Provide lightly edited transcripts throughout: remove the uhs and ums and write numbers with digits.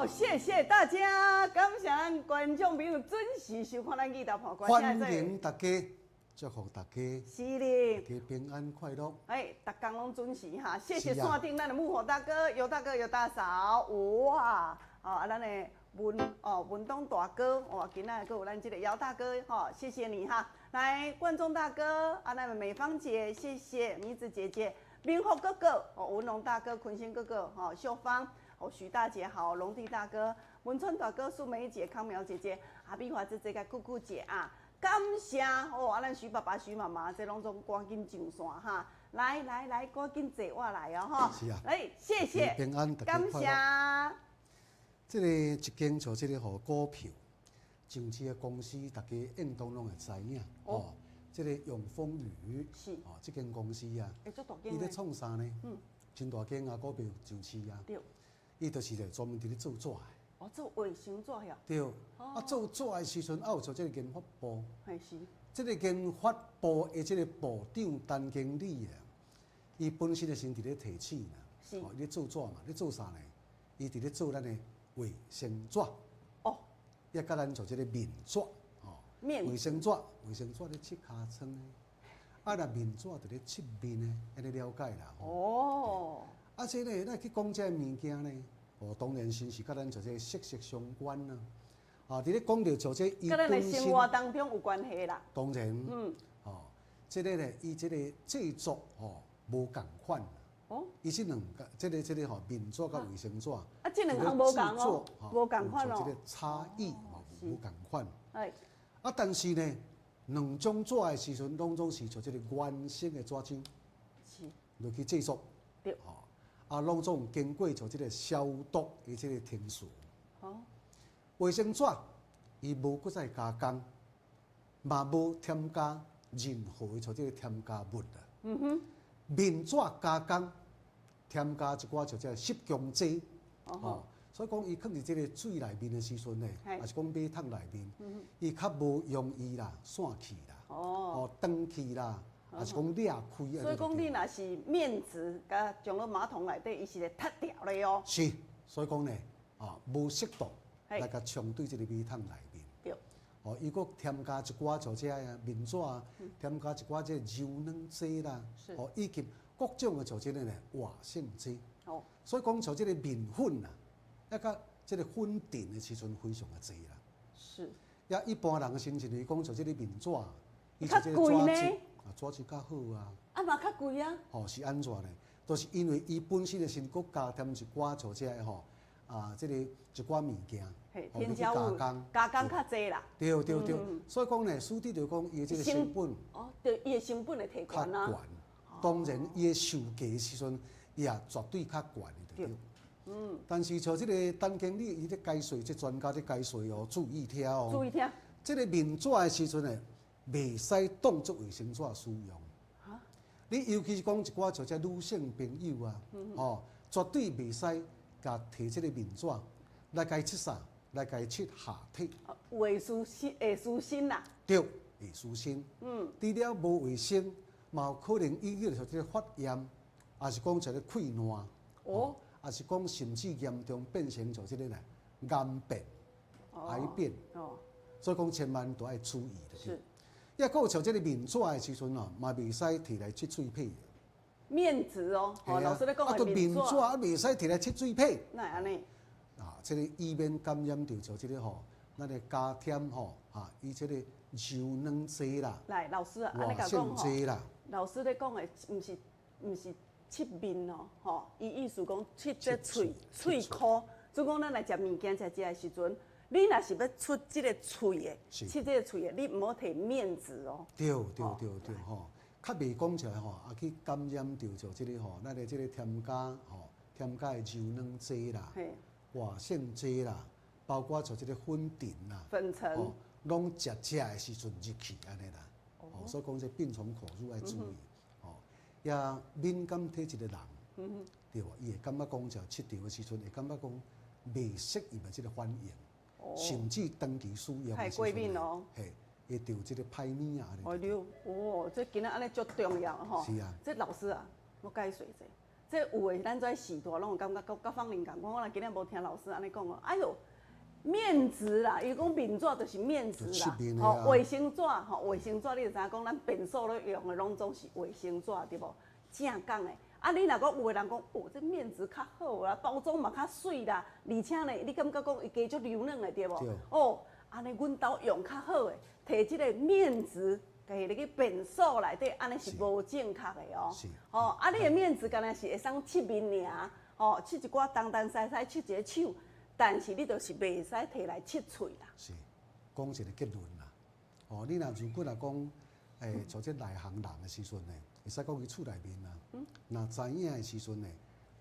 好，謝謝大家，感謝咱觀眾朋友準時收看咱議頭破關。歡迎大家，祝福大家，是的，大家平安快樂。哎，逐工攏準時哈，謝謝線頂咱的幕後大哥、尤大哥、尤大嫂，哇，哦，啊，咱的文哦文東大哥，哇，今仔閣有咱這個姚大哥，吼，謝謝你哈。來，冠中大哥，啊，咱的美芳姐，謝謝米子姐姐，明福哥哥，哦，文龍大哥，坤興哥哥，吼，秀芳。哦，徐大姐好，龍弟大哥，文川大哥，素梅姐，康苗姐姐，阿碧華姐姐，佮姑姑姐啊，感謝哦，啊，咱徐爸爸、徐媽媽，這攏總趕緊上線哈，來來來，趕緊坐我來哦，哈，是啊，來，謝謝，平安，感謝。這個一間做這個號股票上市的公司，大家應當攏會知影哦。這個永豐餘是哦，這間公司啊，伊咧創啥呢？真大間啊，股票上市啊。對。伊就是咧專門佇咧做紙的。哦，做衛生紙呀？對，啊，做紙的時陣，啊有做這個研發部。係是。這個研發部的這個部長陳經理啊，伊本身就是佇咧提醒啦。哦，伊咧做紙嘛，咧做啥呢？伊佇咧做咱的衛生紙。哦。也佮咱做這個面紙。哦。面。衛生紙，衛生紙咧拭尻瘡的，啊，若面紙就咧拭面的，按呢了解啦。哦。啊，這個咱去講這个物件呢，哦，當然是是佮咱做這個息息相關啦。啊，佇咧講著做這個，佮咱的生活當中有關係啦。當然，哦，這個咧，伊這個製作吼無仝款。哦。伊這兩個，這個吼面紙佮衛生紙。啊，這兩項無仝哦，無仝款哦。這個差異嘛無仝款。哎。啊，但是呢，兩種紙的時陣，攏總是像這個原生的紙漿。落去製作。對。吼。啊，攏總經過做這個消毒的這個程序。哦。衛生紙伊無閣再加工，嘛無添加任何的像這個添加物啦。面紙加工，添加一寡像這個濕強劑。哦。所以講，伊囥佇這個水內面的時陣呢，抑是講馬桶內面，伊較無容易啦散去啦。哦。斷去啦。抑是講裂開。所以講，你若是面紙，共裝落馬桶內底，伊是會塌掉的哦。是，所以講呢，啊，無適當來共沖對這個馬桶內面。對。哦，伊閣添加一寡像這个面紙啊，添加一寡這個柔軟劑啦，哦，以及各種的像這個呢活性劑。哦。所以講像這個麵粉啊，抑佮這個粉塵的時陣非常的濟啦。是。也一般人親像伊講像這個面紙，伊較貴呢。啊，紙質較好啊。啊嘛較貴啊。吼，是按怎呢？都是因為伊本身的先閣加添一寡像這个吼，啊，這個一寡物件，添加物，加工較濟啦。對對對，所以講呢，輸佇就講伊的這個成本。哦，對，伊的成本會提懸啊。較懸，當然伊的售價時陣，伊也絕對較懸的對。但是像這個陳經理伊咧解說，這專家咧解說哦，注意聽哦。注意聽。這個面紙的時陣呢，袂使當做衛生紙使用。你尤其是講一寡像這女性朋友啊，吼，絕對袂使共提這個面紙來共拭啥？來共拭下體。會濕身，會濕身啦。對，會濕身。除了無衛生，嘛有可能引起像這個發炎，抑是講一個潰爛。哦。抑是講甚至嚴重變成做這個呢癌變、癌變。哦。所以講千萬都愛注意的。是。抑閣有像這個面紙的時陣哦，嘛袂使提來拭喙䫌。面紙哦，老師咧講的面紙啊，袂使提來拭喙䫌。哪會按呢？啊，這個以免感染著像這個吼，咱的加添吼，啊，伊這個柔軟劑啦，來，老師啊，活性劑啦。老師咧講的，毋是拭面哦，吼，伊意思講拭這喙喙箍，就講咱來食物件食食的時陣，你若是欲出這個喙的，拭這個喙的，你毋好提面紙哦。對對對對吼，較袂講起來吼，啊去感染著就這個吼，咱的這個添加吼，添加的柔軟劑啦，活性劑啦，包括像這個粉塵啦，粉塵，攏食食的時陣入去按呢啦。哦，所以講這病從口入愛注意，哦，也敏感體質的人，對無？伊會感覺講就拭著的時陣會感覺講袂適應的這個反應。甚至長期使用會過敏哦，嘿，會著這個歹物仔。哎喲，哦，這今仔按呢足重要吼。是啊。這老師啊，我解說者，這有的咱這序大攏有感覺，佮芳玲仝款，我若今仔無聽老師按呢講哦，哎喲，面紙啦，伊講面紙就是面紙啦，吼，衛生紙吼，衛生紙你就知影講，咱便所咧用的攏總是衛生紙對無？正港的。啊，你若講有的人講，哦，這面紙較好啦，包裝嘛較媠啦，而且呢，你感覺講伊加足柔軟的對無？哦，按呢阮兜用較好的，提這个面紙，共入去便所內底，按呢是無正確的哦。吼，啊，你的面紙敢若是會使拭面爾，吼，拭一寡東東西西，拭一个手，但是你就是袂使提來拭喙啦。是，講一个結論啦。哦，你若如果若講，做這內行人的時陣呢，會使講伊厝內面啊，若知影的時陣呢，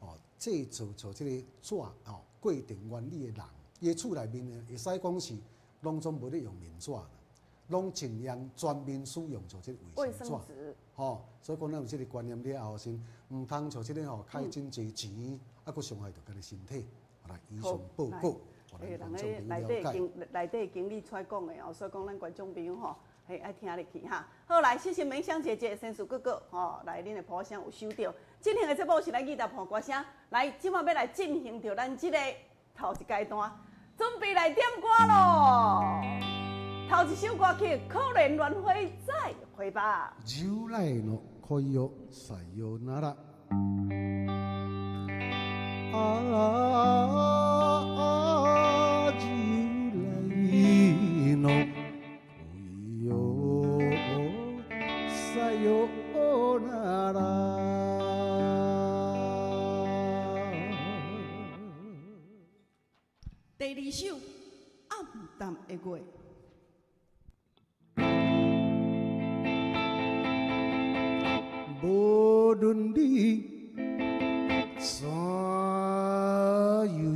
哦，製造做這个紙哦過程原理的人，伊的厝內面呢，會使講是攏總無咧用面紙啦，攏盡量全面使用做這个衛生紙。吼，所以講咱有這个觀念了後，先毋通像這个吼，開真濟錢，啊，閣傷害著家己身體。來，以上報告，欸，人咧內底經內底經理出來講的哦，所以講咱觀眾朋友吼，嘿愛聽入去哈。好，來，謝謝梅香姐姐、仙鼠哥哥，吼，來，恁的噗仔聲有收著。進行的節目是咱二十伴歌聲，來，這擺欲來進行著咱這个頭一階段，準備來點歌囉。頭一首歌曲《可憐鸞花再會吧》。従來の戀よさよなら。啊，従來の戀よさよなら。第二首《暗淡的月》。無論你怎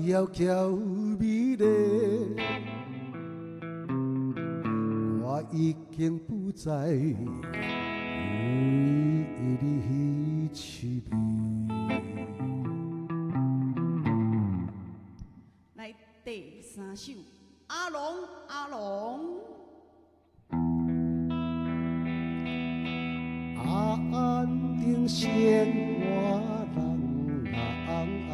樣窈窕美麗，我已經不再為你痴迷。來，第三首《阿龍阿龍》。安定生活人人愛，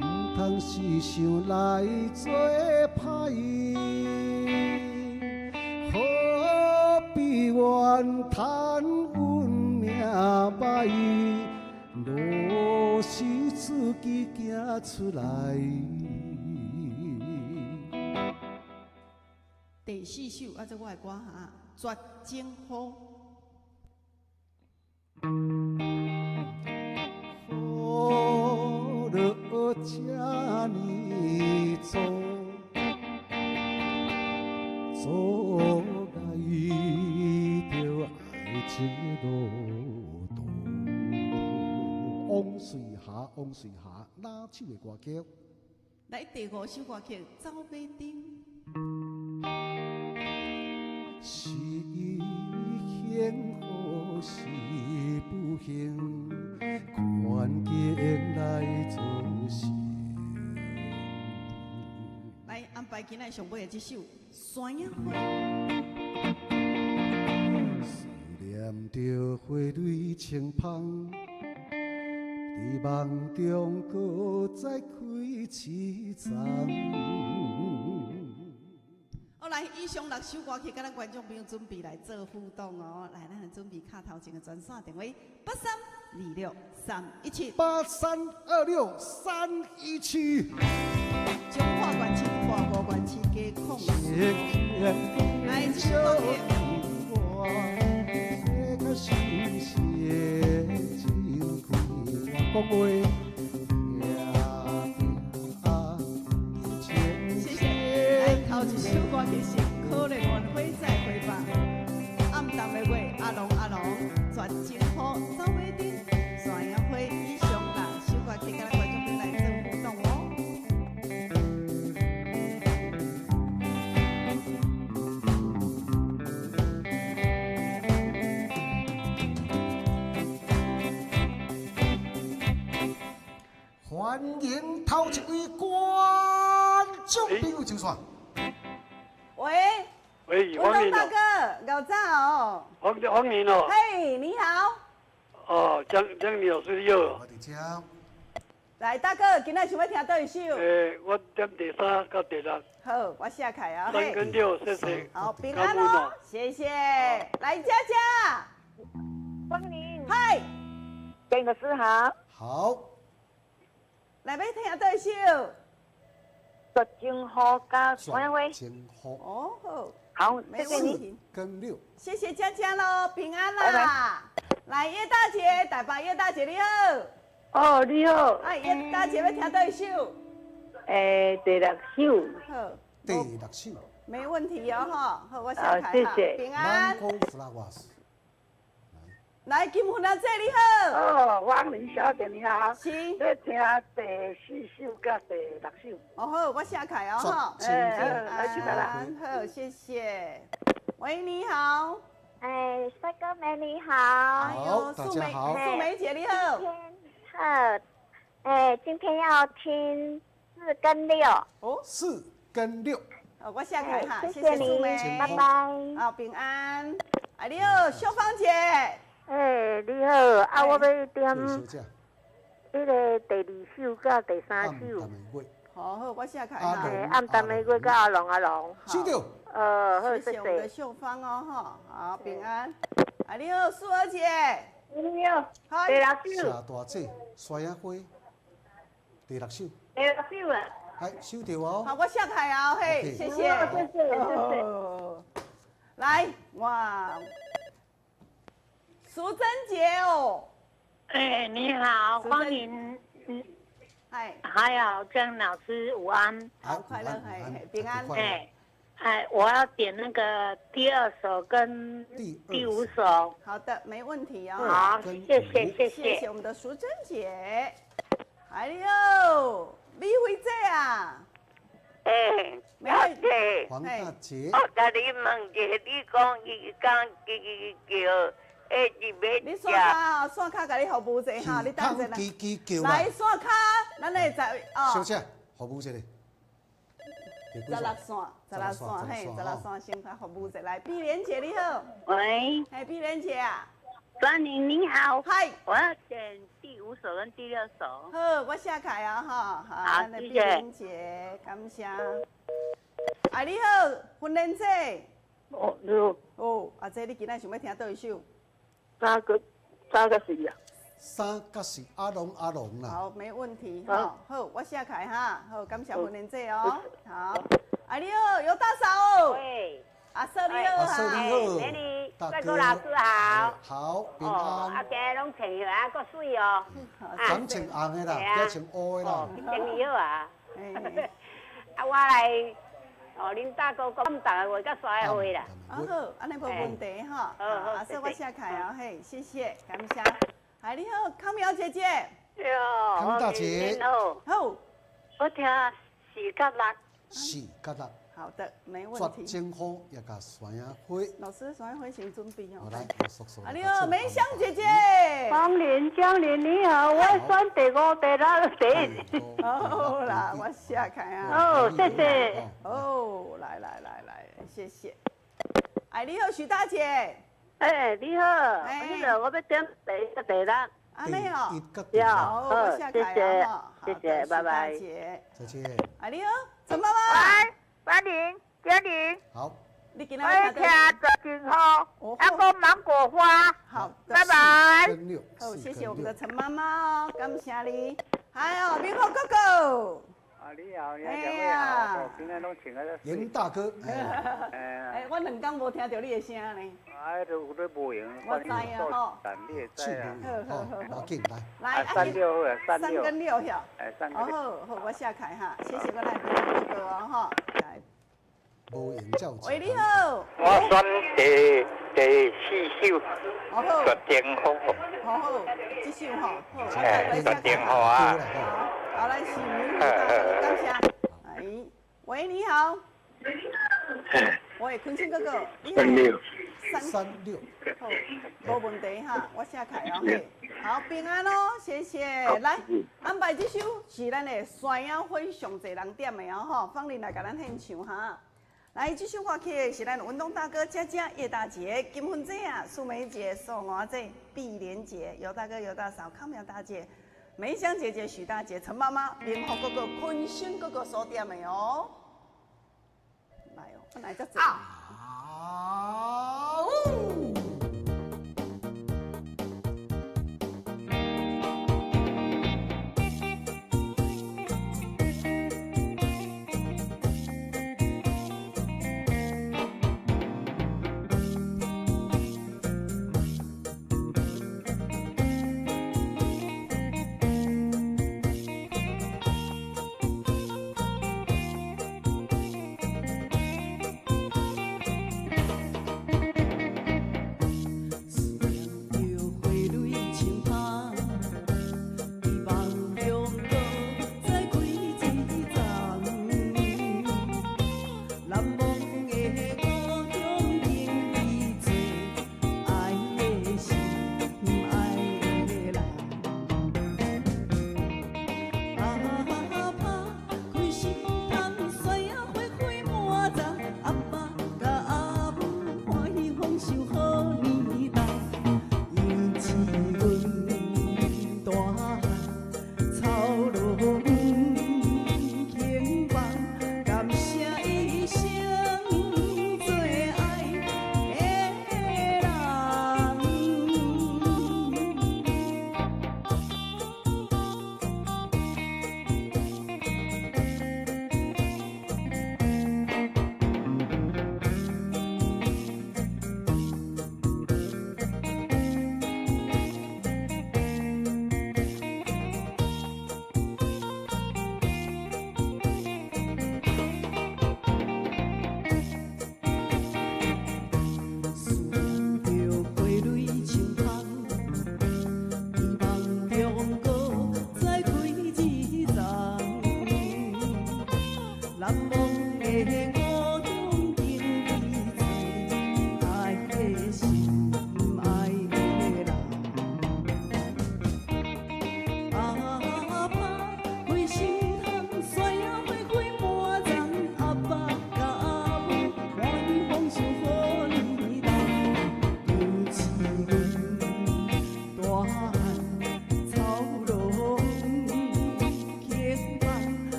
毋通時想來做歹，何必怨嘆運命歹，路是自己行出來。第四首啊，這我的歌哈，《絕情雨》。雨落這呢粗，阻礙著愛情的路途。王瑞霞，王瑞霞，哪首的歌曲？來，第五首歌曲《走馬燈》。是幸或是不幸，環境來造成。來安排今仔上尾的這首《山野花》。思念著花蕊清芳，佇夢中閣再開一叢。好，來，以上六首歌曲，佮咱觀眾朋友準備來做互動哦。來，咱來準備敲頭前的專線電話：8326317，8326317。彰化縣市大埔縣市加空。來，這首歌曲。謝謝。來，頭一首歌曲是《可憐鸞花再會吧》，暗淡的月，阿龍阿龍，絕情雨，走馬燈，山野花，以上六首歌曲，佮咱觀眾朋友來做互動哦。歡迎頭一位觀眾朋友上線。喂，喂，文東大黃玲哦，哥，𠢕早哦。黃黃玲哦，嘿，你好。哦，江江老師你好。我佇遮。來，大哥，今仔想欲聽佗一首？我點第三佮第六。好，我寫開啊。三跟六，謝謝。好，平安哦，謝謝。來，佳佳。歡迎。嗨。鄭老師好。好。來，欲聽佗一首？絕情雨佮山仔花。情雨。哦，好。好，沒問題。跟六。謝謝佳佳囉，平安啦。來，葉大姐，台北葉大姐你好。哦，你好。哎，葉大姐欲聽佗一首？第六首。好。第六首。沒問題哦，吼，好，我寫開哈。平安。來，金芬阿姐你好。哦，王林小姐你好。是。欲聽第四首佮第六首。哦好，我寫開哦，吼。哎，來去啦。好，謝謝。喂，你好。哎，帥哥美女好。好，大家好。素梅姐你好。今天好，哎，今天要聽四跟六。哦，四跟六。好，我寫開哈，謝謝素梅，拜拜。好，平安。哎，你好，秀芳姐。哎，你好，啊，我欲點彼个第二首佮第三首。好好，我寫開哈。暗淡的月佮阿龍阿龍。收到。好，謝謝我們的秀芳哦，哈，好，平安。啊，你好，素娥姐。你好。好。第六首。謝大姐，山仔花。第六首。第六首啊。哎，收到哦。好，我寫開啊，嘿，謝謝。謝謝，謝謝。來，哇。淑珍姐哦，哎，你好，歡迎，嗯，嗨，還有鄭老師午安，好快樂，嘿，平安，哎，哎，我要點那個第二首跟第五首，好的，沒問題哦，好，謝謝，謝謝，謝謝我們的淑珍姐，哎喲，李慧姐啊，哎，阿姐，黃大姐，我共你問一下，你講伊講嘰嘰叫。欸，你刷卡哦，刷卡共你服務者哈，你等陣啦。來刷卡，咱來十哦。小姐，服務一下。 16線，十六線，嘿，十六線先來服務者來。碧蓮姐你好。喂。嘿，碧蓮姐啊。專玲你好。嗨。我要點第五首跟第六首。好，我寫開啊，哈。好，謝謝。碧蓮姐，感謝。啊，你好，芬蓮姐。哦，你好。哦，阿姐，你今仔想欲聽佗一首？三個，三個四啊！三佮四，阿龍阿龍啦。好，沒問題。好，好，我寫開哈。好，感謝芬蓮姐哦。好，啊你好，尤大嫂。喂。阿嫂你好。阿嫂你好。美女，帥哥老師好。好，平安。啊，今日攏穿起來閣媠哦。攏穿紅的啦，抑穿烏的啦。穿衣好啊。啊，我來。哦，恁大哥講逐个話佮山仔花啦。啊好，按呢無問題吼。好，阿嫂我寫開哦，嘿，謝謝，感謝。哎，你好，康苗姐姐。康大姐。好。好。我聽四佮六。四佮六。好的，沒問題。絕情雨也佮山仔花。老師，山仔花先準備哦。來，我速速。啊，你好，梅香姐姐。芳玲、江玲，你好，我選第五、第六、第一。好啦，我寫開啊。哦，謝謝。哦，來來來來，謝謝。哎，你好，許大姐。哎，你好，那個我欲點第一、第六。按呢哦。好，我寫開啊。謝謝，拜拜。再見。哎，你好，陳媽媽。喂，芳玲、江玲。好。你今我欲聽絕情雨，啊，閣芒果花。好，拜拜。好，謝謝我們的陳媽媽哦，感謝你。還有明虎哥哥。啊，你好，你好，兩位好，今天攏穿個。嚴大哥。哎，我兩工無聽著你的聲呢。哎，都有咧無閒。我知啊，吼。但你會知啊。好好好，無緊來。來，三六好啊，三三跟六曉。哎，三跟六。好好，我寫開哈，謝謝我來明虎哥哥哦，吼。來。無閒才有。喂，你好。我選第四首。好好。絕情雨。好好，這首吼，好。哎，絕情雨啊。好，好來，是明虎大哥，感謝。哎，喂，你好。喂，坤清哥哥，你好。三六。三六。好，無問題哈，我寫開哦。嘿，好，平安哦，謝謝。來，安排這首是咱的山仔花上濟人點的哦，吼，芳玲來共咱獻唱哈。來，繼續話起的是咱文東大哥、佳佳、葉大姐、金芬姐啊、素梅姐、宋娥姐、碧蓮姐、尤大哥、尤大嫂、康苗大姐、梅香姐姐、許大姐、陳媽媽、明福哥哥、坤生哥哥所點的哦。來哦，我來這啊嗚！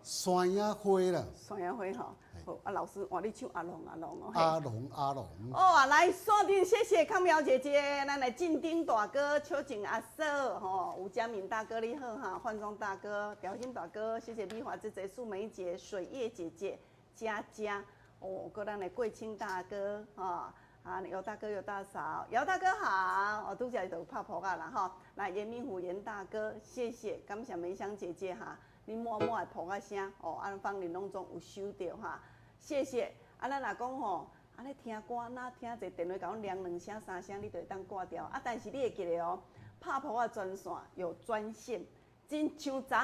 山野花啦，山野花吼，好啊，老師，哇，你唱阿龍阿龍哦，阿龍阿龍。哦，來線頂，謝謝康苗姐姐，咱來進丁大哥、邱靜阿嫂，吼，吳家敏大哥你好哈，焕忠大哥、表欣大哥，謝謝美華姐姐、素梅姐、水葉姐姐、佳佳，哦，閣咱的桂清大哥，哈，啊，尤大哥、尤大嫂，姚大哥好，哦，拄才就拍噗仔啦吼，來嚴明虎嚴大哥，謝謝，感謝梅香姐姐哈。你默默的噗仔聲，哦，啊，芳玲攏總有收著哈，謝謝。啊，咱若講吼，按呢聽歌，若聽一個電話共阮鈴兩聲三聲，你就會當掛掉。啊，但是你會記得哦，拍噗仔專線有專線，真像昨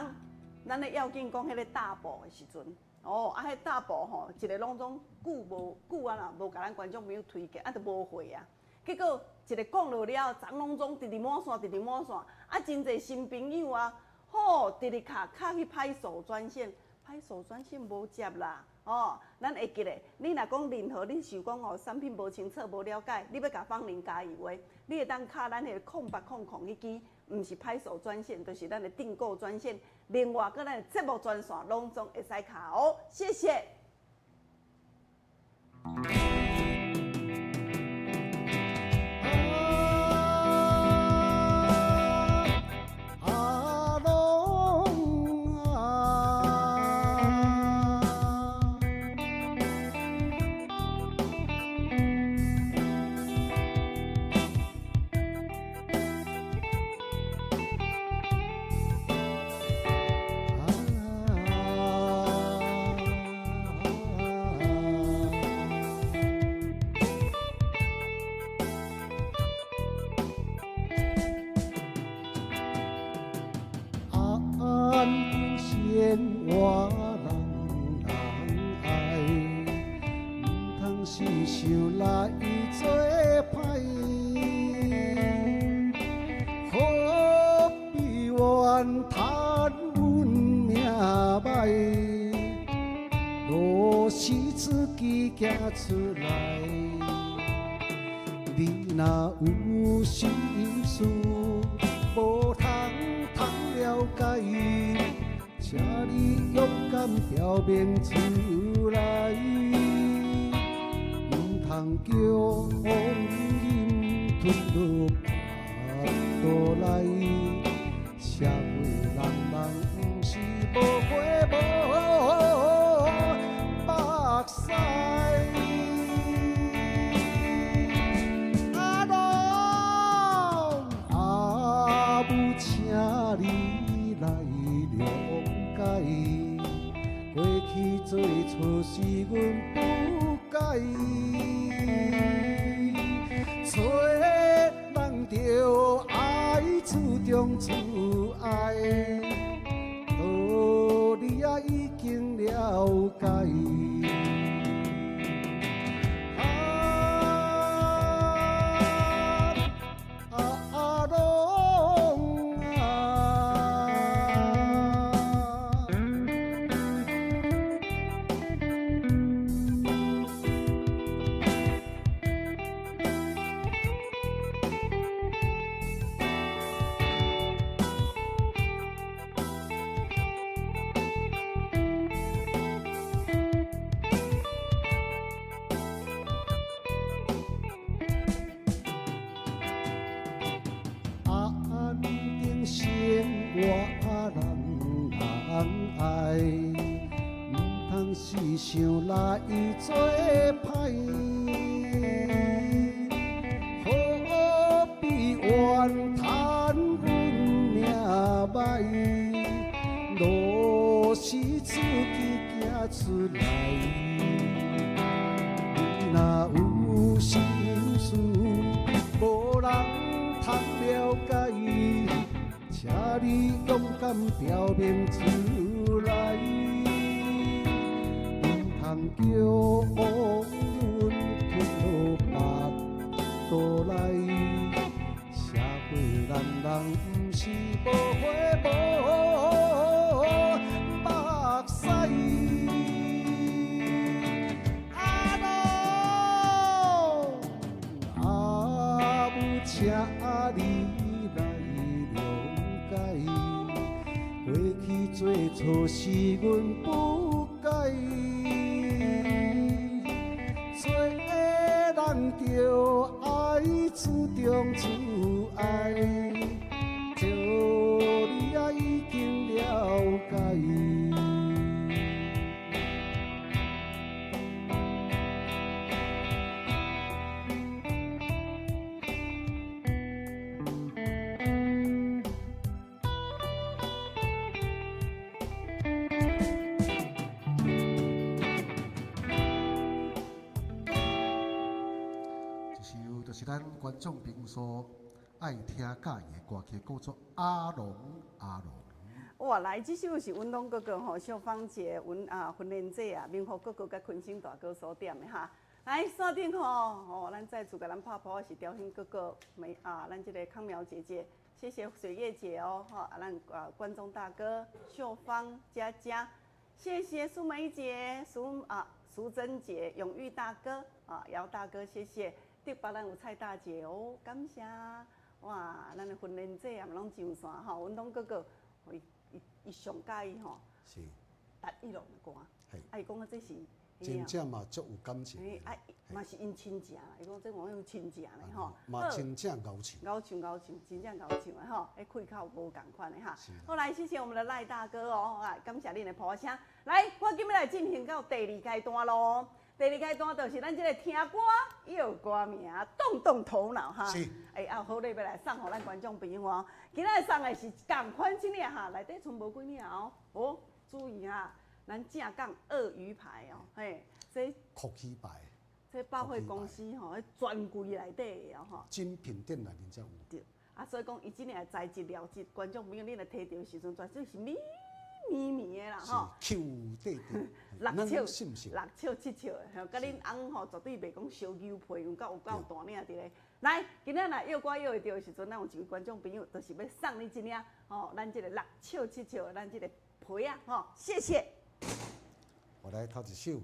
咱咧要緊講彼個大埔的時陣，哦，啊，彼大埔吼，一個攏總久無久啊啦，無共咱觀眾朋友推薦，啊，就無回啊。結果一個講落了，昨攏總直直滿線，直直滿線，啊，真濟新朋友啊。吼，直直敲敲去歹数专线，歹数专线无接啦。哦，咱会记得，你若讲任何你想讲哦，产品无清楚、无了解，你欲共芳玲加油的，你会当敲咱彼个0800彼支，毋是歹数专线，就是咱的订购专线。另外，阁咱的节目专线拢总会使敲哦。谢谢。阿龙啊。安定生活人人爱，毋通时想来做歹，何必怨叹阮命歹？路是自己行出来。你若有心事，无通通了解，请你勇敢表明出来，毋通叫谎言吞落腹肚内。社会人人毋是无花无目屎。阿龙，阿母，请你来谅解，过去做错事阮不该，做人著爱注重慈爱，道理也已经了解。啊阿龙啊。安定生活人人爱，毋通时想来做歹，何必怨叹阮命歹？路是自己行出来。你若有心事，无人通了解，请你勇敢表明出来，毋通叫谎言吞落腹肚内。社会人人毋是无花无目屎。阿龙，阿母，请你来谅解，过去做错事阮不该，做人著爱注重慈爱，道理也已经了解。这首就是咱观众朋友所爱听喜欢的歌曲，叫做《阿龙阿龙》。哇，来，这首是阮东哥哥吼，秀芳姐、阮啊芬莲姐啊，明福哥哥佮坤星大哥所点的哈。來線頂吼，哦，咱再次共咱拍噗仔是兆興哥哥，沒啊，咱這个康苗姐姐，謝謝水月姐哦，吼，啊，咱啊觀眾大哥秀芳佳佳，謝謝蘇梅姐、蘇啊蘇珍姐、永玉大哥啊姚大哥，謝謝。竹北咱有蔡大姐哦，感謝。哇，咱的訓練者也攏上線吼，阮東哥哥，伊伊伊上佮意吼，達一龍的歌，啊，伊講啊這是。真正嘛足有感情。啊，嘛是𪜶親情啦，伊講這我用親情咧吼。嘛真正𠢕唱。𠢕唱𠢕唱，真正𠢕唱的吼，彼氣口無仝款的哈。好來，謝謝我們的賴大哥哦，啊，感謝恁的噗仔聲。來，我今欲來進行到第二階段咯。第二階段就是咱這个聽歌臆歌名，動動頭腦哈。欸，啊，好禮欲來送予咱觀眾朋友哦。今仔送的是仝款這領哈，內底賰無幾領哦。哦，注意哈。咱正港鱷魚牌哦，嘿，這福氣牌，這百貨公司吼，專櫃內底的哦吼。精品店內面才有。對，啊，所以講伊這領材質料質，觀眾朋友你若提著的時陣，絕對是綿綿綿的啦吼。 Q 底底，六尺、六尺、七尺的，吼，佮恁翁吼絕對袂講燒牛皮，有夠有夠大領佇咧。來，今仔若臆歌臆會著的時陣，咱有一位觀眾朋友，就是欲送你這領吼，咱這个六尺七尺的，咱這个皮仔吼，謝謝。我來頭一首《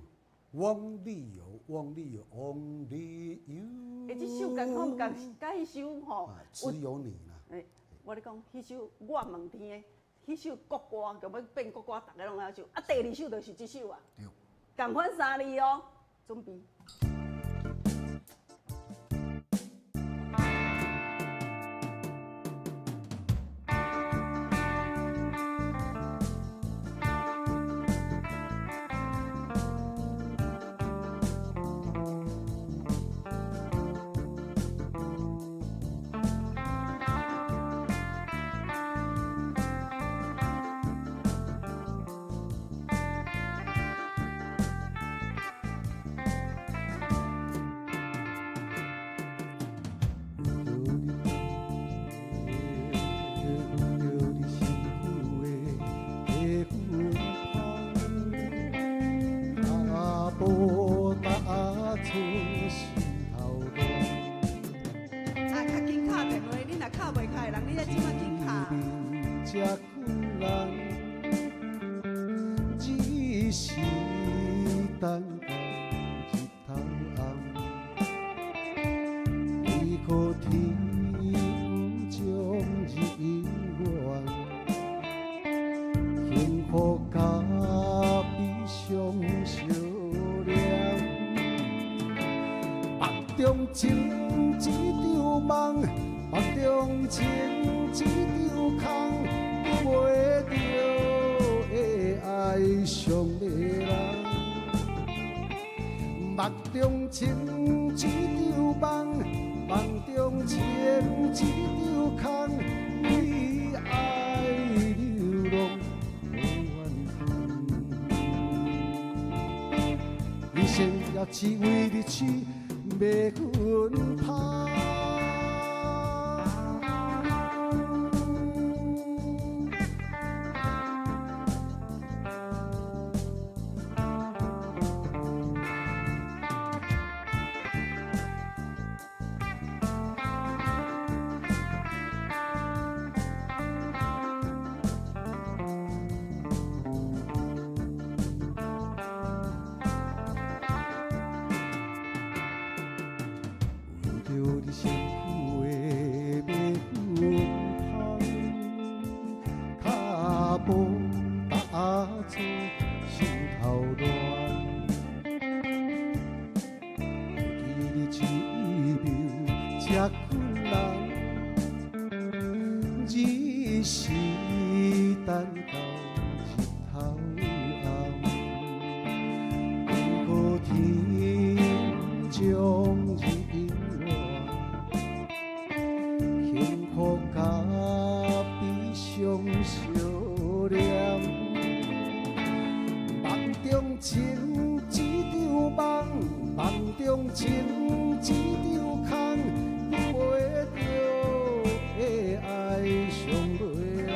Only You》，Only You，Only You。欸，這首仝款仝佮彼首吼，只有你啦。欸，我咧講，彼首我問天的，彼首國歌就欲變國歌，逐个攏曉唱。啊，第二首就是這首啊。對。仝款三字哦，準備。啊，較緊敲電話，你若敲袂開的人，你愛這擺緊敲。這久人，只是等到日頭暗，為何天將日圓，幸福甲悲傷相連，目中情一場夢，目中情一場空，得袂著的愛傷迷人。目中情一場夢，夢中情一場空，你愛流浪無怨恨。一生也只為你痴迷魂芳。為著你身軀的迷魂芳，跤步踏出心頭亂。會記你一秒這困難，只是等到日頭暗，為何天將日圓，幸福甲悲傷相連。夢中情一場夢，夢中情一場空，得袂著的愛傷迷人。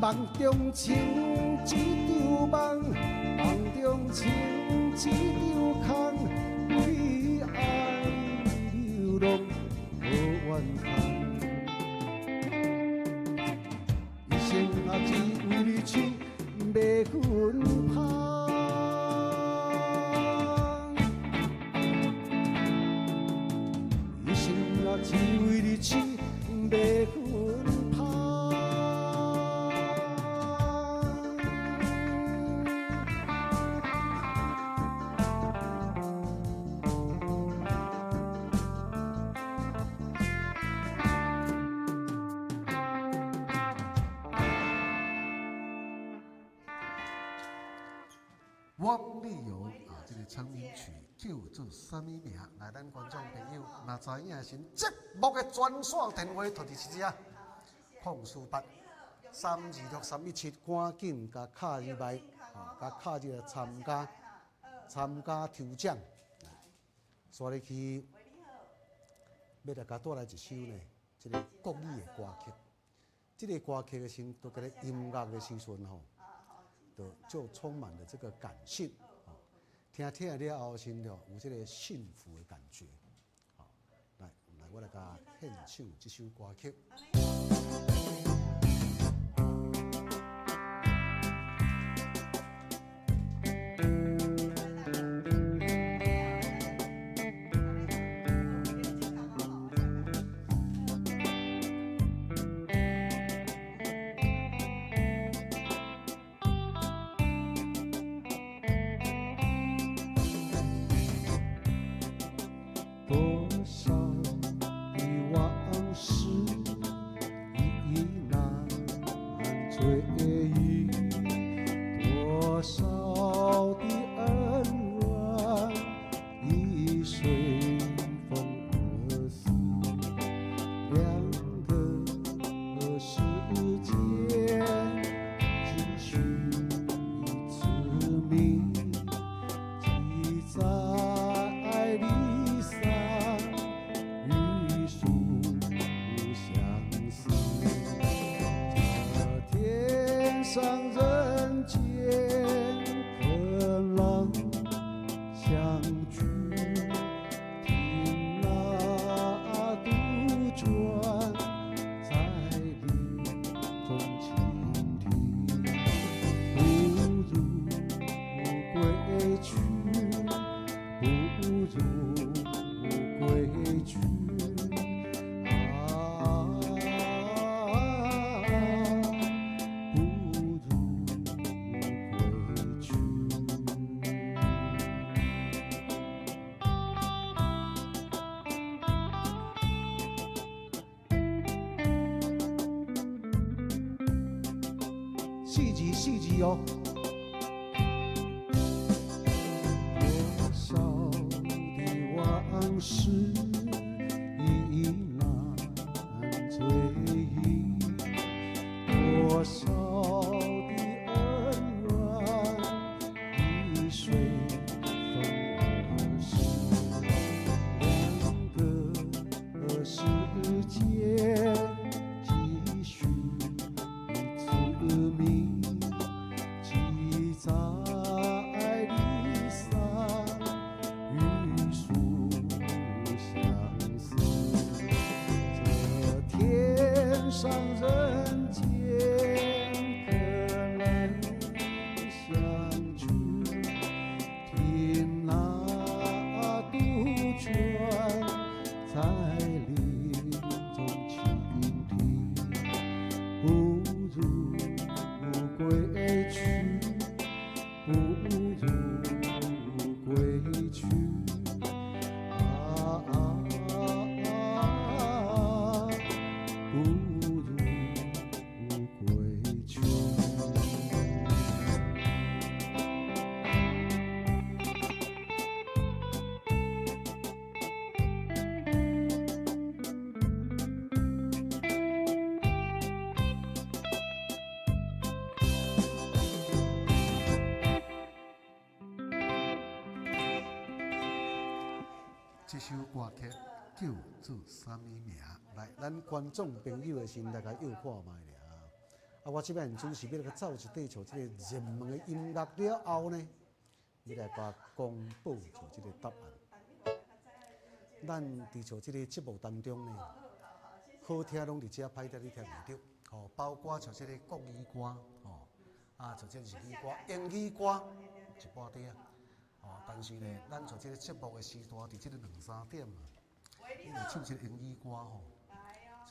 夢中情一場夢，夢中情一場芳。一生啊，只為你唱迷魂香。一生啊，只為你唱迷魂香。汪丽友啊，這個成名曲叫做啥物名？來，咱觀眾朋友若知影時，節目的專線電話就是這，048-326-317，趕緊共敲入來，啊，共敲入來參加參加抽獎。煞入去，欲來共帶來一首呢，這个國語的歌曲。這个歌曲的時，都佮咧音樂的時陣吼，就充滿了這個感性，聽聽了後，心就有這個幸福的感覺。好，來來，我來共獻唱這首歌曲。多少的往事已難追憶，多少的恩怨已隨風而逝。兩個世界只需一次銘記在離散與數相思。這天上人間可能相聚，聽那杜鵑在林中傾聽，不如歸去，不如歸去。啊，不如歸去。四字四字哦。多少的往事已難追憶，多少的恩怨已隨風而逝。兩個世界只需一次銘記在離散與數相思。這天上人間可能相聚，聽那杜鵑在林中傾聽，不如歸去，不如歸去。啊啊啊！不如歸去。這首歌曲叫做啥物名？來，咱觀眾朋友的先來共約看覓爾。啊，我這擺主是欲來走一塊像這个熱門的音樂了後呢，欲來共公布像這个答案。咱佇像這个節目當中呢，好听攏佇遮，歹聽你聽袂著。吼，包括像這个国语歌，吼，啊，像這个日语歌、英语歌，一半底啊。吼，但是呢，咱像這个节目的时段，佇這个两三点啊，你若唱這个英语歌吼，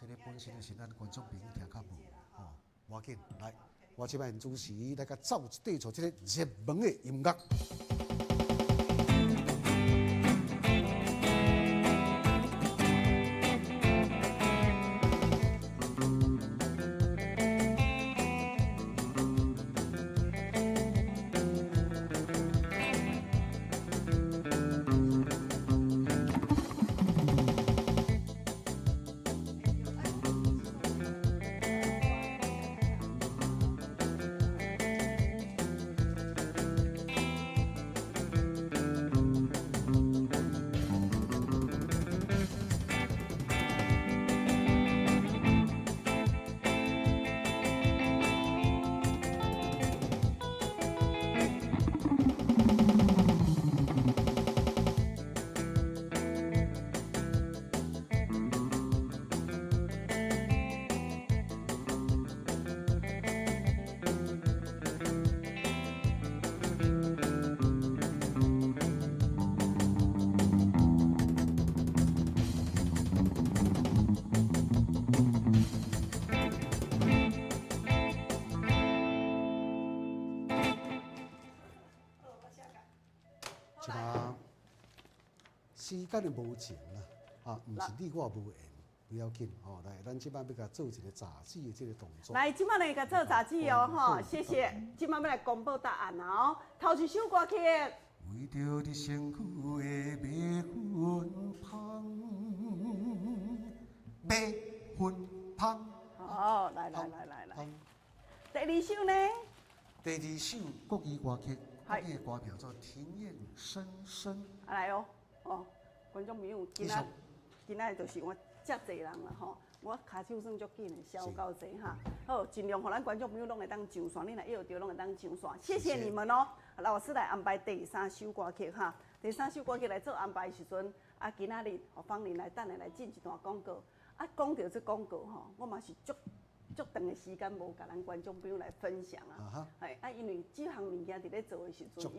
這个本身就是咱观众朋友听较无，吼，无要紧，来，我這摆主持来共奏一块像這个热门的音乐。这马时间的无情啦，啊，毋是你我无缘，不要紧吼。来，咱这摆欲共做一个杂志的这个动作。来，这摆来共做杂志哦，吼，谢谢。这摆欲来公布答案啊，哦，头一首歌曲。为著你身躯的白粉芳，白粉芳。好，来来来来来。第二首呢？第二首国语歌曲，国语的歌名叫做《庭院深深》。来哦，哦，观众朋友，今仔今仔就是我遮济人啦吼，我跤手算足紧的，消够济哈。好，尽量予咱观众朋友拢会当上线，你若约著拢会当上线，谢谢你们哦。老师来安排第三首歌曲哈，第三首歌曲来做安排的时阵，啊，今仔日予芳玲来等下来进一段广告。啊，讲著这广告吼，我嘛是足足长的时间无共咱观众朋友来分享啊。嘿，啊，因为这项物件伫咧做的时阵，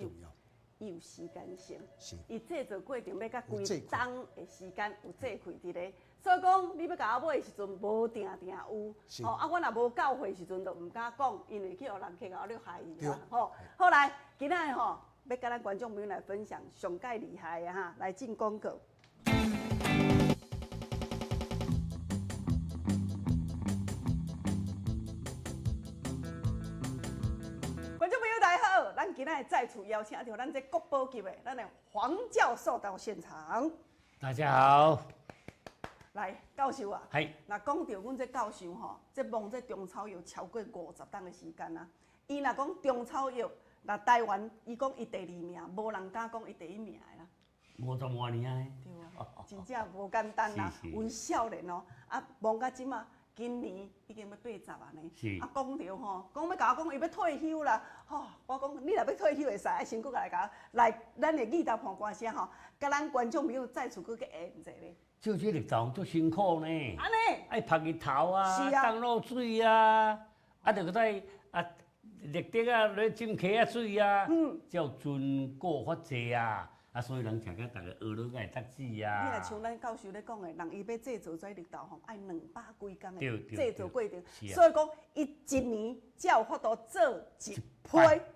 伊有时间性，伊制作过程欲甲规冬的时间有制开伫咧，所以讲你欲共我买的时阵，无定定有，吼啊，我若无到货的时阵，就毋敢讲，因为去予人客共我害去啊，吼。好来，今仔日吼，欲共咱观众朋友来分享上盖厉害的哈，来进广告。咱今仔再次邀请著咱这国宝级的，咱的黄教授到现场。大家好。来，教授啊，系。若讲著阮这教授吼，这摸这中草药超过50冬的时间啊。伊若讲中草药，若台湾，伊讲伊第二名，无人敢讲伊第一名的啦。50外年啊。对啊，真正无简单啦。阮少年哦，啊，摸到这马。今年已经欲80啊呢，啊讲著吼，讲欲共我讲伊欲退休啦，吼，我讲你若欲退休会使，爱先阁来共我来，咱的语头判歌声吼，共咱观众朋友再次阁去演一下。做这绿豆足辛苦呢，按呢，爱曝日头啊，当露水啊，啊，著阁再啊，绿竹啊，咧浸溪仔水啊，才有存顾法济啊。啊，所以人食甲逐个学落才会得子啊。你若像咱教授咧讲的，人伊欲制作这绿豆吼，爱200几工的制作过程，所以讲伊一年才有法度做一批，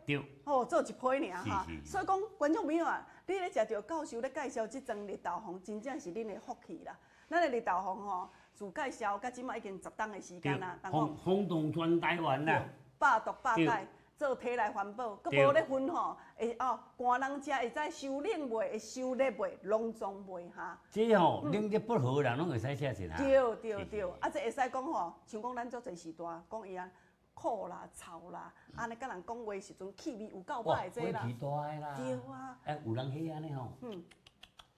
对，哦，做一批尔哈。所以讲，观众朋友啊，你咧食著教授咧介绍这桩绿豆红，真正是恁的福气啦。咱的绿豆红吼，自介绍到这马已经10冬的时间啦，轰动全台湾啦，百毒百解。做体内环保，阁无咧分吼，会哦，寒人食会知伤冷袂，会伤热袂，拢总袂哈。这吼冷热不合人拢会使食一下。对对对，啊这会使讲吼，像讲咱足济时代讲伊啊苦啦、臭啦，按呢佮人讲话时阵气味有够歹这啦。火气大的啦。对啊。欸，有人彼按呢吼。嗯。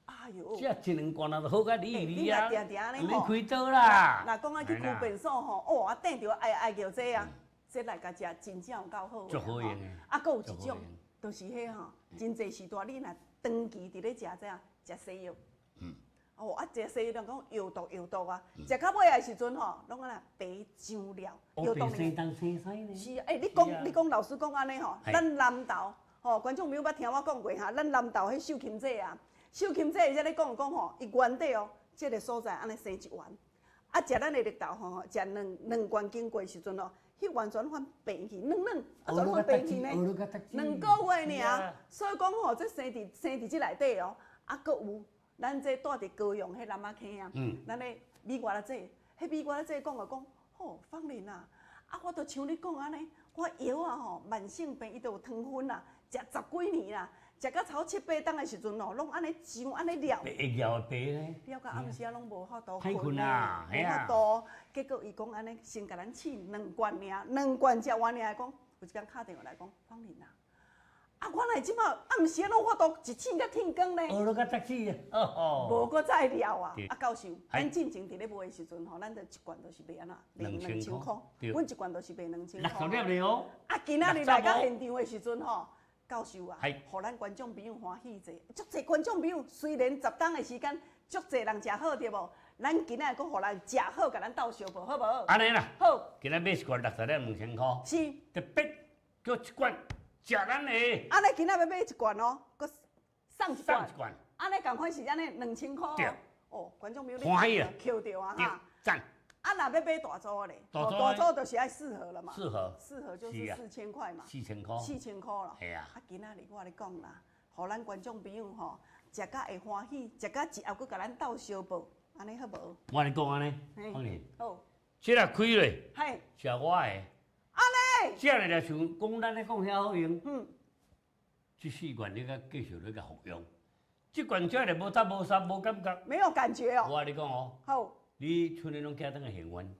哎呦。这一两罐啊，就好甲你你啊。你若定定按呢吼。毋免开刀啦。若讲爱去区便所吼，哦啊，顶著爱爱叫这啊。这来共食，真正有够好。足好用的。啊，阁有一种，就是彼吼，真济时代你若长期伫咧食这啊，食西药。哦，啊，食西醫人講藥毒藥毒啊，食到尾的時陣吼，攏按呢白上了。藥毒生東生西呢。是啊，欸，你講你講老師講按呢吼，咱南投吼，觀眾朋友捌聽我講過哈，咱南投彼秀琴姐啊，秀琴姐伊才咧講講吼，伊原底哦，這个所在按呢生一丸，啊，食咱的綠豆吼，食兩罐經過時陣哦，彼完全反病去，軟軟，啊，全反病去呢，2個月爾，所以講吼，這生佇這內底哦，啊，閣有。咱這住佇高雄彼南仔坑啊，咱的美國仔姐，彼美國仔姐講就講，吼，芳玲啊，啊，我都像你講按呢，我藥啊吼，慢性病伊都有糖分啊，食十幾年啦，食到超7、8冬的時陣吼，攏按呢上按呢尿。會尿會白呢？尿到暗時啊，攏無法度睏啊，無法度。結果伊講按呢，先共咱試2罐爾，2罐食完爾，講有一工敲電話來講，芳玲啊。啊！我來這馬暗時攏法度一醒才天光呢。學了較扎死啊！無閣再了啊！啊，教授，咱進前佇咧賣的時陣吼，咱就一罐就是賣按怎？賣2000箍。阮一罐就是賣2000箍。60粒哦。啊，今仔日來到現場的時陣吼，教授啊，予咱觀眾朋友歡喜者，足濟觀眾朋友雖然10冬的時間，足濟人食好對無？咱今仔閣予人食好，共咱鬥相報好無？按呢啦。好。今仔買一罐60粒2000箍。是。特別閣一罐。食咱的，按呢今仔欲買一罐哦，閣送一罐。送一罐。按呢仝款是按呢2000箍。對。哦，觀眾朋友，你歡喜啊！扣著啊哈。讚。啊，若欲買大組咧，大組就是愛4盒了嘛。4盒。4盒就是4000塊嘛。4000箍。4000箍啦。係啊。啊，今仔日我咧講啦，予咱觀眾朋友吼，食甲會歡喜，食甲一盒閣共咱鬥相報，按呢好無？我咧講按呢，芳玲。好。這个開咧。嘿。食我的。這个就像講咱咧講遐好用，這4罐你閣繼續咧共服用，這罐食咧無搭無捎無感覺，沒有感覺哦。我共你講哦，好，你剩的攏寄轉來還原，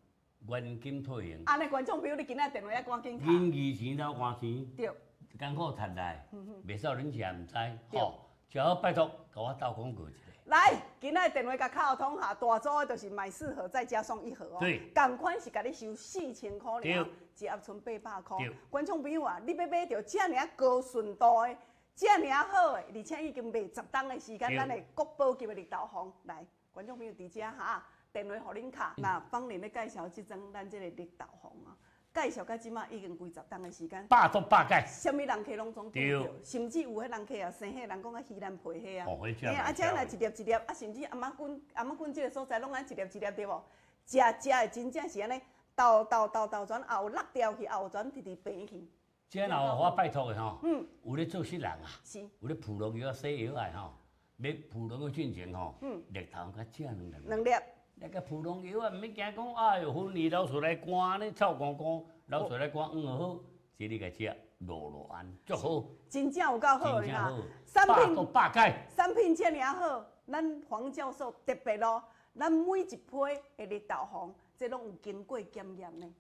原金退還。按呢，觀眾朋友，你今仔電話愛趕緊敲。仁義錢斗寒錢，對，艱苦趁來，袂使恁食毋知，吼，食好拜託，共我鬥廣告一下。來，今仔電話共敲通哈，大組的就是買4盒再加送1盒哦。對，仝款是共你收4000箍爾，一盒賰800箍。觀眾朋友啊，你欲買著遮爾高純度的、遮爾好的，而且已經賣10冬的時間，咱的國寶級的綠豆風。來，觀眾朋友佇遮哈，電話予恁敲。那芳玲咧介紹這樁咱這个綠豆風啊。介紹到這馬已經幾十冬的時間，百作百解，啥物人客攏總拄著，甚至有彼人客啊，生彼人講啊，魚腩皮彼啊，嘿啊，這若一粒一粒，啊，甚至頷仔棍、頷仔棍這个所在攏按一粒一粒對無？食食的真正是按呢，豆豆豆豆全也有落掉去，也有全直直平去。這若有我拜託的吼，有咧做事人啊，有咧浮浪藥啊、洗藥啊吼，買浮浪藥進前吼，綠頭較食兩粒。兩粒。那个普通药啊，毋免惊讲，哎哟，薰衣流出来干呢，臭干干，流出来干黄就好，这你共食露露安，足好。真正有够好的啦，产品百解，产品遮尔好，咱黄教授特别咯，咱每一批的绿豆风，这拢有经过检验的。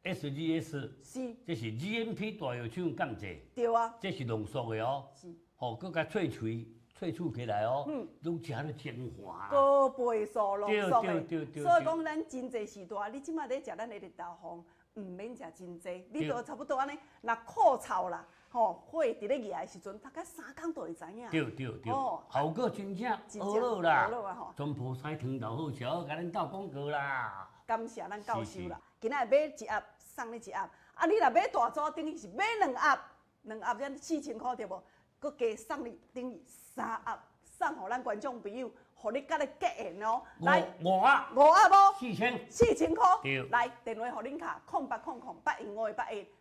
SGS 是，这是 GMP 大药厂监制。对啊。这是浓缩的哦。是。吼，阁共萃取。萃取起来哦，拢食咧精华。高倍数浓缩的，所以讲咱真济时代，你这马咧食咱的绿豆风，毋免食真济，你都差不多按呢，若苦臭啦，吼，火伫咧热的时阵，大概3工就会知影。对对对，效果真正好啦，全部使汤头好食，好共恁斗广告啦。感谢咱教授啦，今仔日买1盒送你1盒，啊，你若买大组，等于是买2盒，2盒才4000箍对无？阁加送你等于3盒，送予咱观众朋友，予你佮你结缘哦。来，五盒，五盒无？4000， 4000箍。对。来，电话予恁敲，0800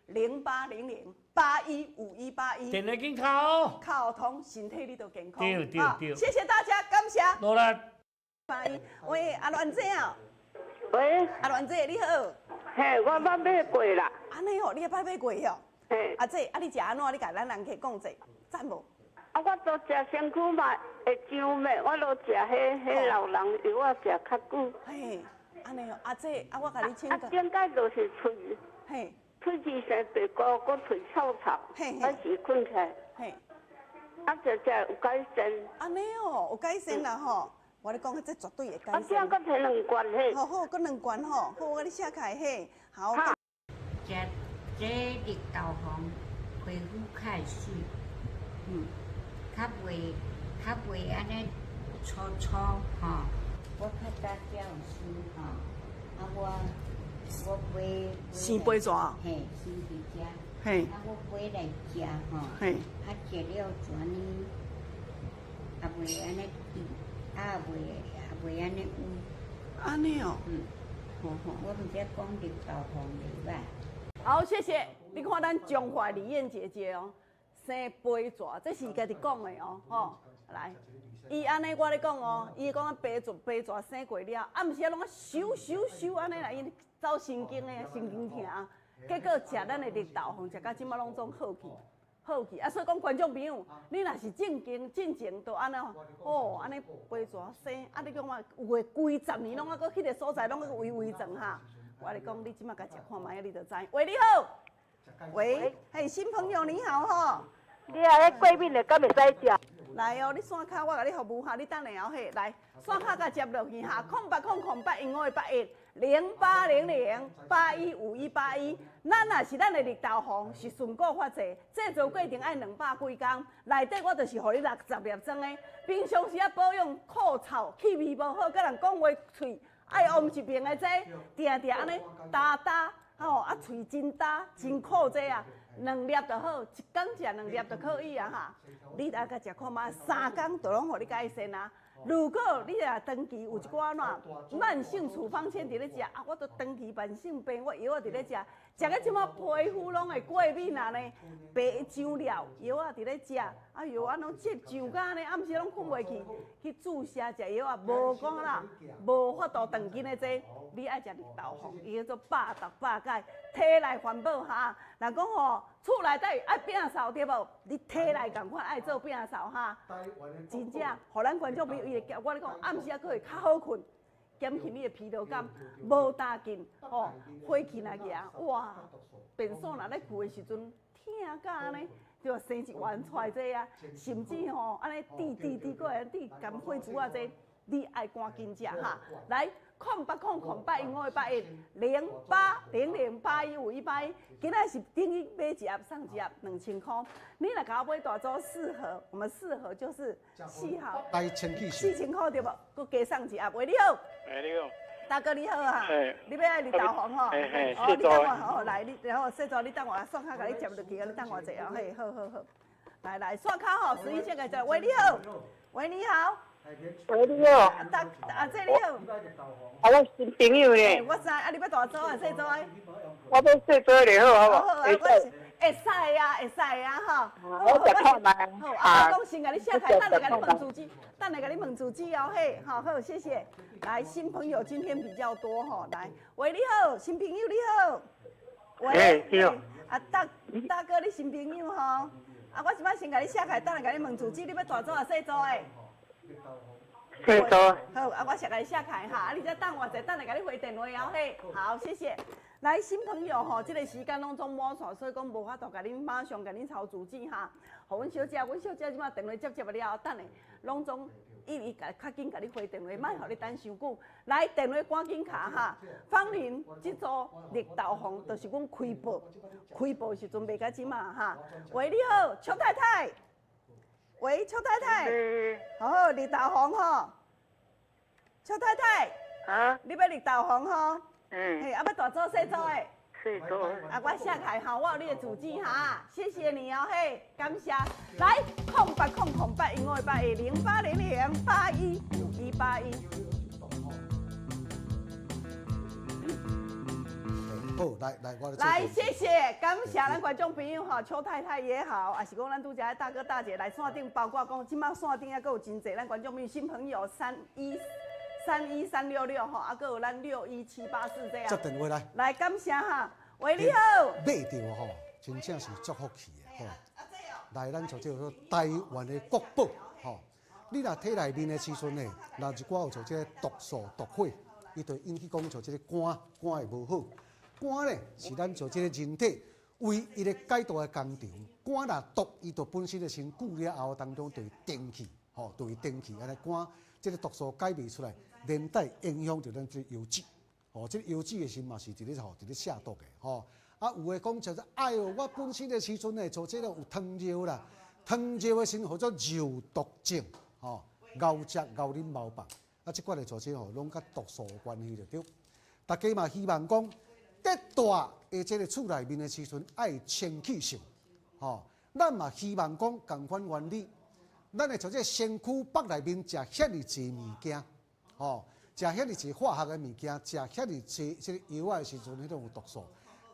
815281，0800 815181。电话紧敲哦。敲通，身体你就健康。对对对。谢谢大家，感谢。努力。81，喂，阿兰姐啊。喂。阿兰姐你好。嘿，我捌买过啦。按呢哦，你也捌买过哦。嘿。阿姐，啊你食按怎？你共咱人客讲者，赞无？啊，我都食身躯嘛会胀咩，我都食彼老人药仔食较久。嘿，按呢哦，阿姐，啊我共你请教。啊，顶摆就是喙，嘿，喙齿生白膏，阁喙臭臭，还是困起来。嘿，啊，食食有改善。按呢哦，有改善啦吼。我咧讲，这绝对会改善。啊，这阁提2罐嘿。好好，阁2罐吼，好，我共你写起来嘿。好。食这绿豆风，皮肤较会媠。较袂按呢粗粗吼。我較早才有生吼，啊我我買生飛蛇，嘿，生佇遮，啊我買來食吼，啊食了就按呢，也袂按呢甜，啊也袂也袂按呢有。按呢哦，我毋知講綠豆鳳袂歹。好，謝謝。你看咱彰化李燕姐姐哦，生飛蛇，這是伊家己講的哦，吼，來，伊按呢我咧講哦，伊講白蛇飛蛇生過了，啊，毋是啊，攏啊咻咻咻按呢啦，伊走神經的，神經疼，結果食咱的綠豆鳳，食到這馬攏總好去，好去。啊，所以講觀眾朋友，你若是正經進前就按呢哦，按呢飛蛇生，啊，你講我有的幾十年攏猶閣彼个所在攏閣微微狀哈。我咧講，你這馬共食看覓，你就知。喂，你好。喂，嘿，新朋友你好吼。你啊，彼過敏的敢會使食？來哦，你線跤我共你服務哈，你等下哦嘿，來線跤共接落去哈，0800 0800 815181。咱若是咱的綠豆鳳是順過發製，製作過程愛200幾工，內底我就是予你60粒裝的。平常時啊保養苦臭氣味無好，佮人講話喙愛癀一爿的這，定定按呢焦焦吼，啊喙真焦真苦這啊，兩粒就好，一工食兩粒就可以啊哈。你來共食看覓，3工就攏予你改善啊。如果你若長期有一寡怎慢性處方箋佇咧食，啊，我都長期慢性病，我藥仔佇咧食，食到這馬皮膚攏會過敏啊呢，白上了藥仔佇咧食，哎喲，啊攏接上甲按呢，暗時攏睏袂去，去注射食藥啊，無講啦，無法度斷根的這，你愛食綠豆鳳，伊叫做百毒百解，體內環保哈。人講吼，厝內底愛摒掃對無？你體內仝款愛做摒掃哈。真正，予咱觀眾朋友伊會記，我咧講，暗時猶閣會較好睏，減輕你的疲勞感，無焦勁吼，火氣若行，哇，便所若咧睏的時陣，疼甲按呢，就生一丸出來這啊，甚至吼按呢滴滴滴過來滴含火珠仔這，你愛趕緊食哈，來。0800 0815 81，0800 815181，今仔是等於買一盒送一盒2000塊。你若共我買大組四盒，我們四盒就是四盒，來清氣4000塊對無？閣加送一盒。喂，你好。哎，你好。大哥你好啊。你欲愛綠豆鳳吼？哦，你等我吼，來你，然後細組你等我，線跤共你接落去，你等我者哦，嘿，好好好。來來，線跤吼，11線個喂，你好。喂，你好。喂，你好。大阿姐你好。啊，我新朋友呢。我知，啊，你欲大組啊，細組的？我欲細組就好，好無？好啊，我是會使啊，會使啊，吼。我食看覓。好，啊，我講先共你寫開，等下共你問住址，等下共你問住址哦，嘿，好好，謝謝。來，新朋友今天比較多吼，來，喂，你好，新朋友你好。喂，你好。啊，大大哥，你新朋友吼？啊，我這擺先共你寫開，等下共你問住址，你欲大組抑細組的？細組。好，啊，我先共你寫開哈，啊，你再等我者，等下共你回電話哦，嘿，好，謝謝。來，新朋友吼，這個時間攏總滿線，所以講無法度共恁馬上共恁抄住址哈。予阮小姐，阮小姐這擺電話接接了後，等下攏總一直共較緊共你回電話，莫予你等傷久。來，電話趕緊敲哈。芳鄰這組綠豆鳳，就是阮開播，開播時陣賣到這馬哈。喂，你好，邱太太。喂，邱太太。好好，綠豆鳳吼。邱太太。啊。你欲綠豆鳳吼？嗯。嘿，啊，欲大組細組的。細組。啊，我寫開哈，我有你的住址哈，謝謝你哦，嘿，感謝。來，0800 0800 815181。好，來來，我來，謝謝，感謝咱觀眾朋友吼，邱太太也好，也是講咱拄才大哥大姐來線頂，包括講這馬線頂猶閣有真濟咱觀眾朋友新朋友3131366吼，啊，閣有咱61784這樣。接電話來。來，感謝哈，喂，你好。買著吼，真正是足福氣的吼。來，咱就這個台灣的國寶吼，你若體內面的時陣呢，若一寡有像這個毒素、毒血，伊就引起講像這個肝，肝會無好。肝咧是咱做這個人體唯一的解毒的工廠。肝若毒，伊就本身的身久了後當中就會定氣，吼，就會定氣。按呢肝這個毒素解袂出來，連帶影響著咱這個腰子，吼，這個腰子的時嘛是佇咧吼，佇咧下毒的，吼。啊，有的講像說，哎喲，我本身的時陣咧做這個有糖尿啦，糖尿的時陣號做肉毒症，吼，熬食熬啉貓飯，啊，這款的措施吼，攏佮毒素有關係就對。大家嘛希望講，佇住的這个厝內面的時陣，愛清氣性，吼。咱嘛希望講仝款原理，咱會從這个身軀腹內面食遐爾濟物件，吼，食遐爾濟化學的物件，食遐爾濟這个藥仔的時陣，彼種有毒素，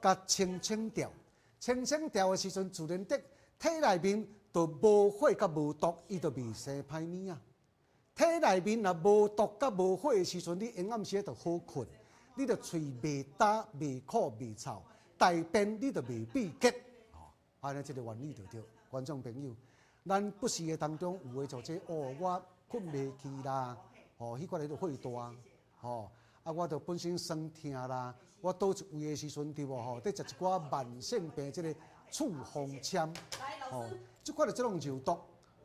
共清清掉，清清掉的時陣，自然得體內面就無火佮無毒，伊就袂生歹物仔。體內面若無毒佮無火的時陣，你下暗時就好睏，你就喙袂焦、袂苦、袂臭，大便你就袂秘結。按呢，這个原理就對。觀眾朋友，咱不時的當中有的就這哦，我睏袂去啦，吼，彼款咧就火大，吼，啊，我就本身酸痛啦，我佗一位的時陣對無吼，佇食一寡慢性病這个處方簽，吼，這款的這種藥毒，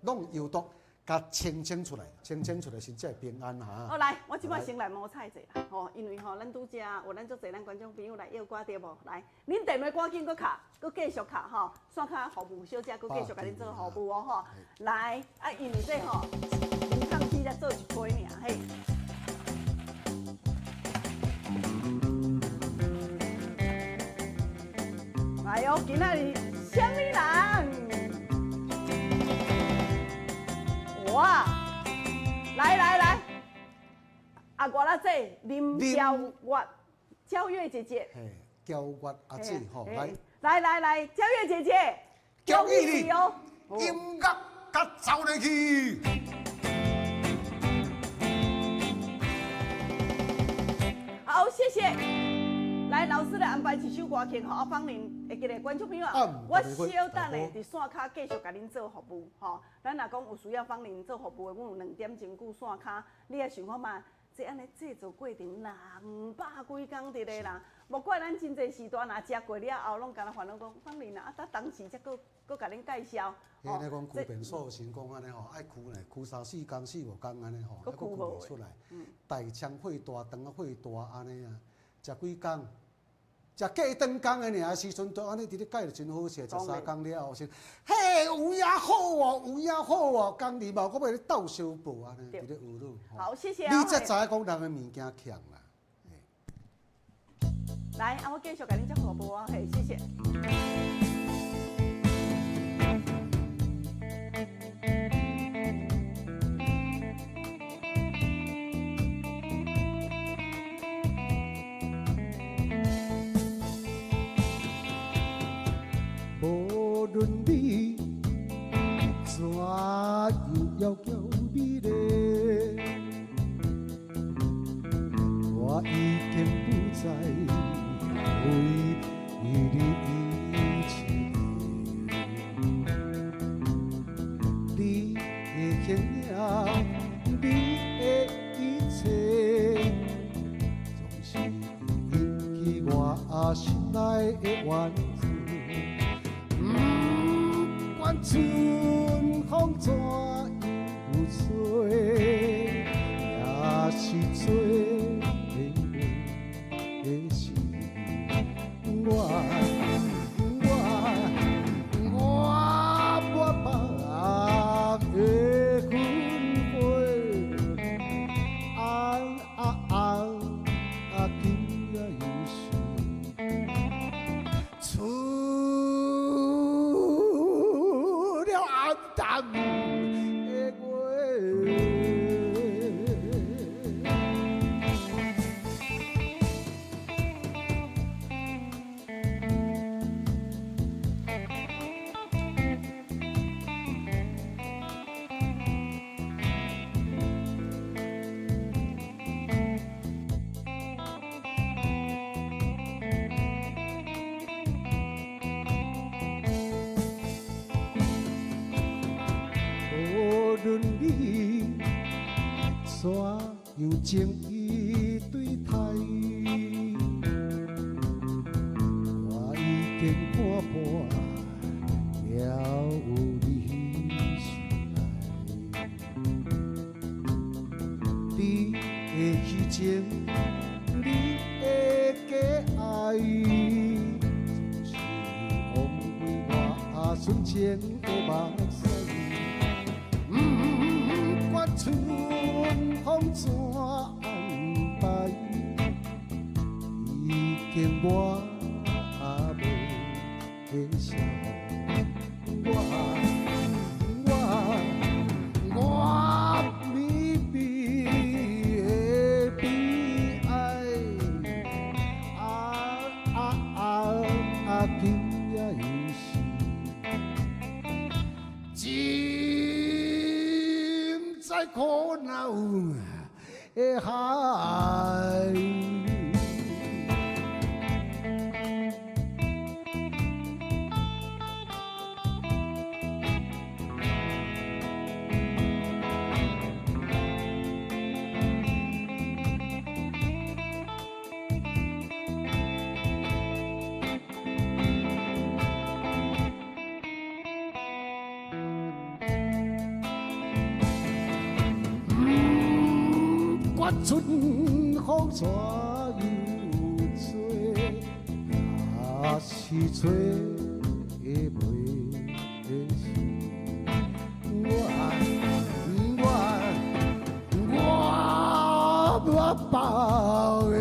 攏藥毒。共清清出來，清清出來先才會平安哈。好，來，我這擺先來摸菜者啦，吼，因為吼，咱拄才有咱足濟咱觀眾朋友來約歌對無？來，恁電話趕緊閣敲，閣繼續敲吼，線跤服務小姐閣繼續共恁做服務哦吼。來，啊，因為這吼，林抗基才做一批爾，嘿。來哦，今仔日啥物人？哇！來來來，啊，我來姐林嬌月，嬌月姐姐，嘿，嬌月阿姐吼，來，來來來，嬌月姐姐，恭喜你哦！音樂佮走入去。好，謝謝。來，老師來安排一首歌曲，吼，啊，芳玲會記得觀眾朋友啊，我小等下佇線跤繼續共恁做服務，吼。咱若講有需要芳玲做服務的，阮有2點鐘久線跤，你也想看覓？這按呢製作過程200幾工佇咧啦，莫怪咱真濟時段若食過了後，攏干焦煩惱講芳玲啊，啊，當當時才閣閣共恁介紹。彼咧講區變數先講按呢吼，愛驅呢，驅3、4工、4、5工按呢吼，閣驅袂出來。大腸火大，腸仔火大按呢啊，食幾工。食過長工的爾時陣，都按呢佇咧改就真好勢。食3工了後先，嘿，有影好哦，有影好哦，工字嘛，我欲咧鬥相報按呢，佇咧學魯。好，謝謝。你才知影講人的物件強啦。來，啊，我繼續共恁做服務啊，嘿，謝謝。無論你怎樣窈窕美麗，我已經不再為你一切。你的形影，你的一切，總是引起我心內的怨恨。不管春風怎樣吹，也是做的是我我我无法的分开。啊啊啊啊！今夜又是出了暗淡的月。無論你怎樣情意對待，我已經看破了你心內。你的虛情，你的假愛，總是枉費我純情的目屎。不管春風怎經我袂曉，我我我美美的悲哀，啊啊啊啊！今夜又是真知苦惱的海。春風怎又吹，也是吹袂死。我我我我包的